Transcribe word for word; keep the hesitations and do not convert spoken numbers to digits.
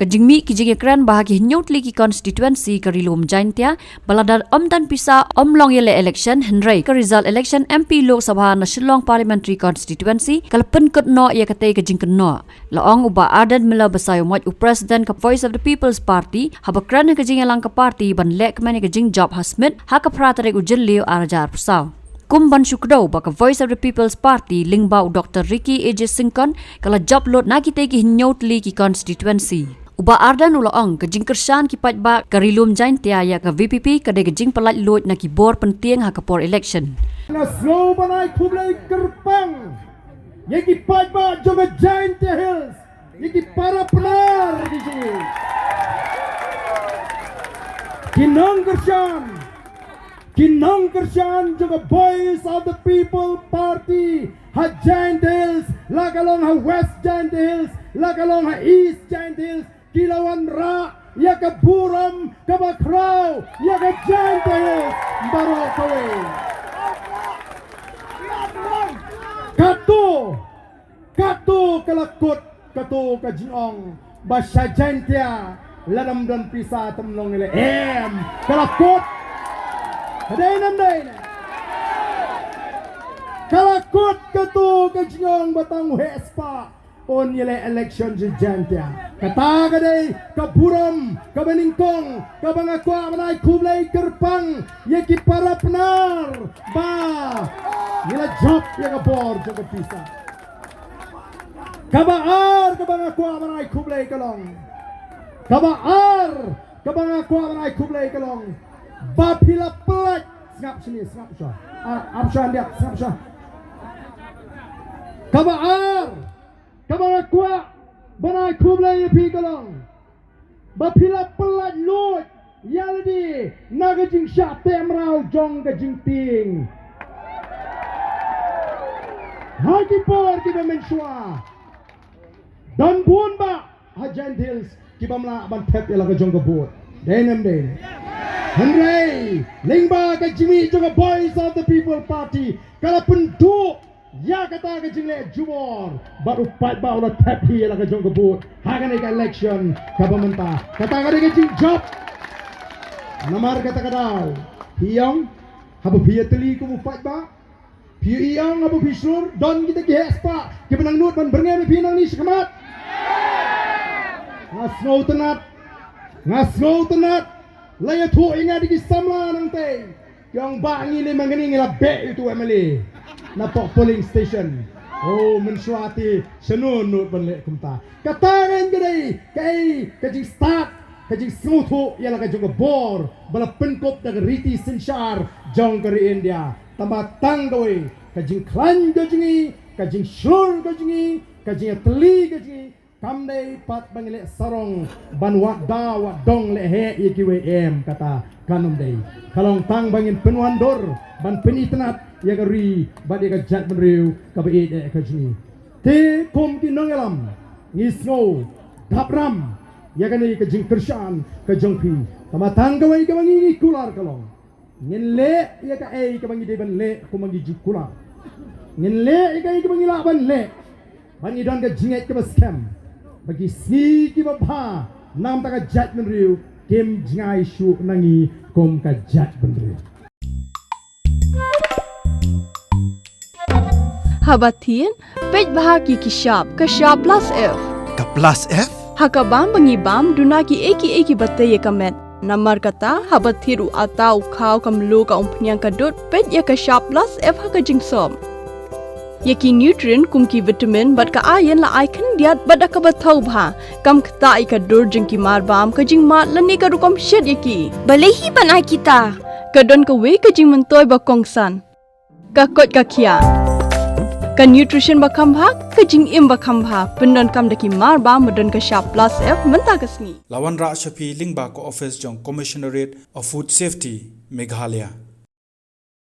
Ka jingmih ki jingïakren ba ha ki hynñiew tylli ki constituency ka Ri-lum Jaintia ba lada ym don pisa ym long ïaleh election, hynrei ka result election M P Lok Sabha na Shillong Parliamentary Constituency ka la pynkut noh ïa katei ka jingkynnoh. La ong u Bah Ardent Miller Basaiawmoit, u President ka Voice of the People's Party, haba kren ha ka jingïalang ka party ban lehkmen ïa ka jingjop ha Smit ha ka phra tarik u Jylliew ar hajar arphew saw. Kum ban shu kdew ba ka Voice of the People's Party lyngba u Doctor Ricky A J Syngkon ka la jop lut na kitei ki hynñiew tylli ki constituency. U Bah Ardent u la ong ka jingkyrshan ki paidbah ka Ri-lum Jaintia ïa ka V P P ka dei ka jingpyllait luid na ki bor pyntieng ha ka por election. Nga sngew ban ai khublei kyrpang ïa ki paidbah jong ka Jaintia Hills, ïa ki para Pnar ki jong ngi, ki nongkyrshan, ki nongkyrshan jong ka Voice of the People Party ha Jaintia Hills, la ka long ha West Jaintia Hills, la ka long ha East Jaintia Hills, ki la wanrah ïa ka burom kaba khraw ïa ka Jaintia Hills baroh kawei. Kato, kato ka la kut kato ka jingong ba sha Jaintia lada ym don pisa te ym long ïaleh. Em, ka la kut. Ka dei ne ym dei ne? Ka la kut kato ka jingong ba tang u heh spah un ïaleh election sha Jaintia. Kata ka dei ka burom kaba nyngkong kaba nga kwah ban ai khublei kyrpang ïa ki para Pnar ba ngi la jop ïa ka bor jong ka pisa. Kaba ar kaba nga kwah ban ai khublei ka long, kaba ar kaba nga kwah ban ai khublei ka long ba phi la pyllait. Sngap shane, sngap sha. Ah, ap sha, ndiak, sngap sha. Kaba ar kaba nga kwah ban ai khublei ïa phi ka long ba phi la pyllait luid ïa lade na ka jingshah teh mraw jong ka jingtieng. Ha ki por kiba mynshuwa don bun bah ha Jaintia Hills ki bym lah ban thep ïa la ka jong ka vote. Dei ne ym dei? Hynrei lyngba ka jingmih jong ka Voice of the People Party ka la pynduh ïa kata ka jingleh jubor bad u paidbah u la thep hi ïa la ka jong ka vote ha kane ka election kaba mynta. Kata ka dei ka jingjop. Namar kata ka daw phi ong haba phi ïatylli kum u paidbah, phi ïa ong haba phi shlur, don kita ki heh spah kiba nang nud ban byrngem ïa phi nangne shakhmat. Nga sngewtynnat, nga sngewtynnat, la ïathuh ïa nga da ki samla nangtei, ki ong ba ngi lei ma ngi ngi la beh ïa utu u M L A na pok polling station. Oh, mynshuwa te shano nud ban leh kumta? Kata ngan ka dei kaei ka jingstad, ka jingsngewthuh ïa la ka jong ka bor ba la pynkup da ka riti synshar jong ka ri India. Tangba tang kawei ka jingkhlaiñ ka jong ngi, ka jingshlur ka jong ngi, ka jingïatylli ka jong ngi, kam dei pat ba ngi leh sarong ban wad da wad dong leh heh ïa kiwei, em, kata kam dei. Ka long tang ba ngin pynwandur ban pynitynnat ïa ka ri bad ïa ka jaitbynriew kaba ïeit eh ka jong ngi. Te kum ki nongïalam ngi sngew dap ram ïa kane ka jingkyrshan ka jong phi. Tangba tang kawei kaba ngi ngi kular ka long, ngin leh ïa kaei kaba ngi dei ban leh kum ma ngi jingkular. Ngin leh ïa kaei kaba ngi lah ban leh ba ngi don ka jingngeit kaba skhem ba ki sngi kiba bha namar ka jaitbynriew kim jngai shuh na ngi kum ka jaitbynriew. Haba thied, peit bha ki ki shap, ka shap plus F. Ka plus F? Ha ka bam ba ngi bam, duna ki ei ki ei kiba tei ïa ka met. Namar kata, haba thied u atta u khaw ka mluh ka umphniang ka dud, peit ïa ka shap plus F ha ka jingsop. Ïa ki nutrient kum ki vitamin bad ka iron la ai khyndiat bad da kaba thaw bha. Kam ktah ïa ka dur jong ki mar bam, ka jingmad lane ka rukom shet ïa ki. Balei hi ban ai kita? Ka don kawei ka jingmyntoi ba kongsan. Ka koit ka khiah. Ka nutrition ba kham bha, ka jingim ba kham bha. Pyndonkam da ki mar bam ba don ka shap plus F mynta ka sngi. La wanrah sha phi lyngba ka office jong Commissionerate of Food Safety, Meghalaya.